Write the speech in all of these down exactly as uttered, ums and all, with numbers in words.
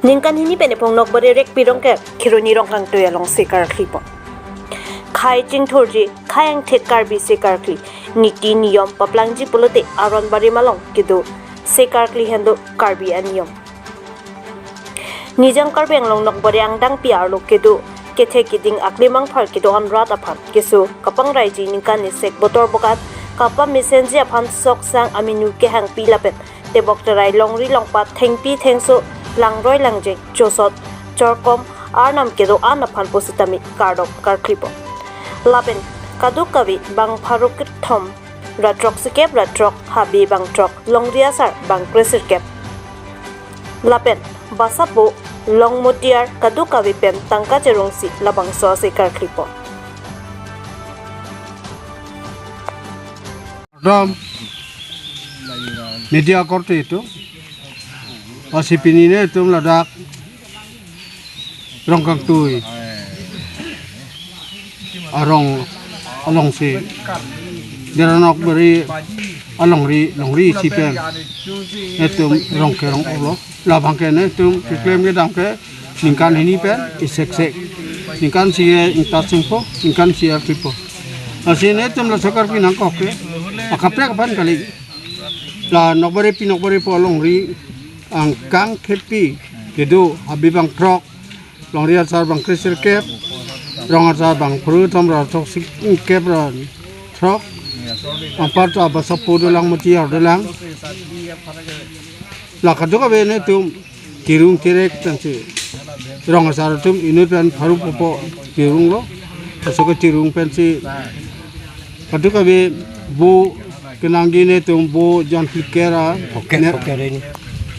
Ningkan hini pen ephong Nokbari Rekpi Rongker Kheroni Rongkangtui alongsi karklipo. Khei chingthurji, khei angthek Karbi si karkli, niti niyom paplangji pulote aron barim along kedo si karkli henlo Karbi aniyom. Nijang Karbi Anglong Nokbari angdengpi arlo kedo kethe keding aklimangphar kedo-an rat aphan keso kapangraiji ningkan isek botor bokat kapamesenji aphan sok sang aminu kehangpi lapen tebok terai longri longpat thengpi thengso langroi langjeng chosot chorkom arnam kedo-an aphan pusitame kardom karklipo. Lapen kadokave bang pharo kethom ra throksikep ra throk, habe bang throk, longri asar bang kresirkep lapen basapo longmotiar kadokave pen tangka cherungsi labangso asi karklipo. Kardom media korte atum, pasi pini netum ladak Rongkangtui arong alongsi Dera Nokbari alongri longri isi pen netum Rongker rong-oplo. Labang ke netum keklem kedam ke ningkan hini pen isek sek, ningkan isi ke ingtat sengpo, ningkan isi arkipo. Lasi netum laso karkli nangkok ke akaprek aphan kali. La Nokbaripi Nokbaripo alongri angkang kepi kedo, habe bang throk, longri asar bang kresirkep, rong asar bang pharo kethom ra throksikep ra throk, anparta basapo dolang, motiar dolang. La kadokave netum kerung kerek pensi rong asar atum inut pen pharo popo kerunglo, laso ke kerung pensi kadokave bo kenangji netum bo jon phlikera, Poker, ne- poker ini.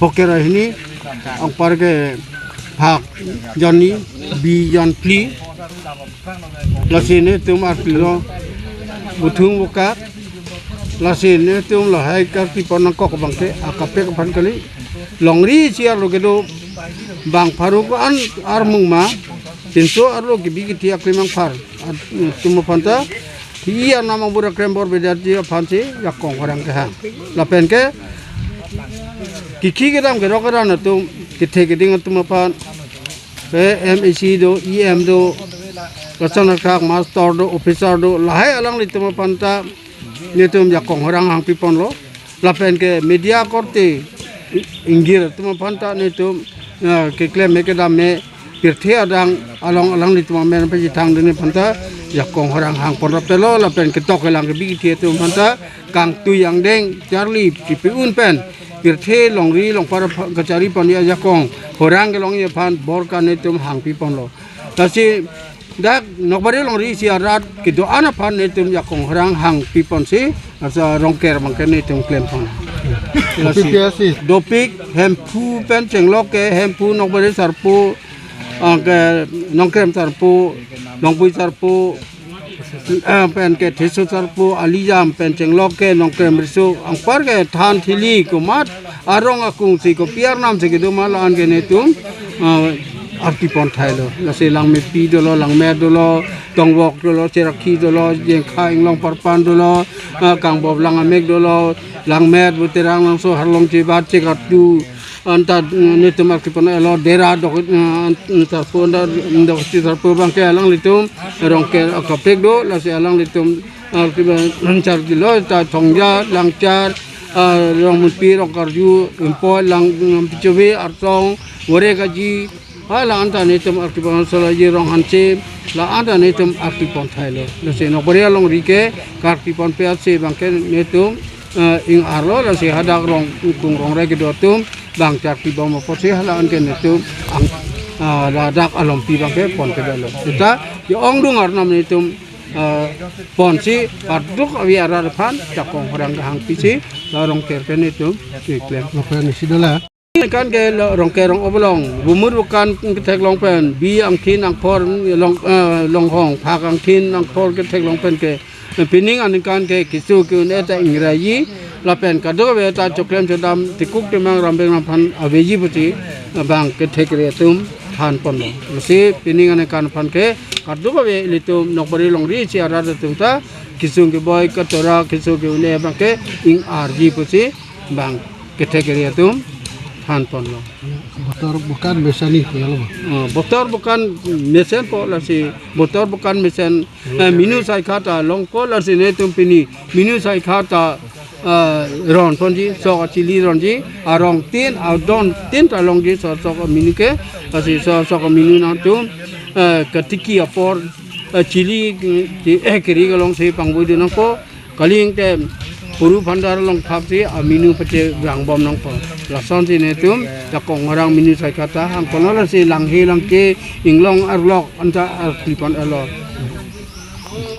Poker hini, anpar ke phak jon ni, bi jon phli. Lasi netum arpilo buthung bokak. Lasi netum lahai karkli pon nangkok abang ke akaprek aphan kali. Longri isi arlo kedo bang pharo ko-an armung ma, pinso arlo kebi kethe aklimangphar atum aphanta, i arnam abura krembor bedarji aphansi jakong horang kehang. Lapen ke kiki kedam kerok keran atum, kethe keding atum aphan, P M A C do, E M do, lason akhak master do, officer do, lahai alanglitum aphanta netum jakong horang hangpi ponlo. Lapen ke media korte ingjir atum aphanta netum, eh, keklem me kedam me pirthe adang along alanglitum amen pachethang dun aphanta jakong horang hang pon raptelo, lapen ketok kelang kebi kethe atum aphanta kangtui angdeng charli chipi un pen pirthe longri longpat aphan kachari pon ajakong horang kelongji aphan bor ka netum hangpi ponlo. Lasi dak Nokbari longri isi arat kedo-an aphan netum jakong horang hangpi ponsi, asa Rongker abang ke netum klem pon. Lasi dopik ke asi? Dopik Hemphu pen chenglok ke Hemphu Nokbari sarpo, ah, ke Nongkrem sarpo, Longpui sarpo, ah, pen ke Theso sarpo, Alijam pen chenglok ke Nongkrem riso, anpar ke Than Thili komat arong akung si kopi arnam si kedo ma la-an ke netum, ah, arti pon thailo. Lasi Langmepi dolo, Langmet dolo, Tongvok dolo, Cherakhi dolo, Jengkha Inglong Parpan dolo, ah, Kangbop Langamek dolo, Langmet, Buterang, Langso, Harlong, Chebat, Chekatu, anta, mm, netum arti pon elo, Dera dok, mm, an-, sarpo, anta, mm, dok, si sarpo abang ke alanglitum Rongker akaprek do, lasi alanglitum arti pon, mm, charli lo, ta Thongja, Langchar, ah, Rongmunpi, Rongkarju, Impo, Lang, mm, Pichobi, Arsong, Vorekaji, hala anta netum arti pon, Solaji Ronghanse, la anta netum arti pon thailo. Lasi Nokbari alongri ke karti pon pe asi abang ke netum, eh, ing-arlo, lasi hadak Rongkung Rongre kedo atum bang charli bom apotsi hala-an ke netum ang, ah, ladak alompi abang ke pon kedolo. Seta yo-ongdung arnam netum, eh, ponsi kadokave arat aphan jakong horang kehangpisi la Rongker ke netum keklem. Lapen isi dola. Ningkan ke lo Rongker rong-op along, bumur bukan ketheklong pen, bi angthin angphor long, eh, longhong, phak angthin angphor ketheklong pen ke, pining aningkan ke keso ke-un-e ta ingraji, lapen kadokave ta choklem chodam tikuk timang rambeng ramphan aveji pusi, eh, bang kethekre atum than ponlo. Lasi pining aningkan aphan ke kadokave ilitum Nokbari longri isi arat atum ta kesung keboi katora keso ke-un-e abang ke ing-arji pusi bang kethekre atum than ponlo. Botor bukan mesen ni pulo. Oh, botor bukan mesenpo, lasi botor bukan mesen, eh, minu saikha ta longpo, lasi netum pini minu saikha ta, eh, ron ponji, sok achili ronji, arong tin, adon tin ta longji, sok sok minu ke, lasi sok sok minu nangtum, eh, katiki apor, eh, chili, eh, keri kelong si pangvoi dun nangpo, kali ingte puru phandar along thap si aminu pache vang bom nangpo. Lason si netum, jakong orang minu saikha ta, hang kono lasi langhe langke, inglong arlok, anta arklipon arlok.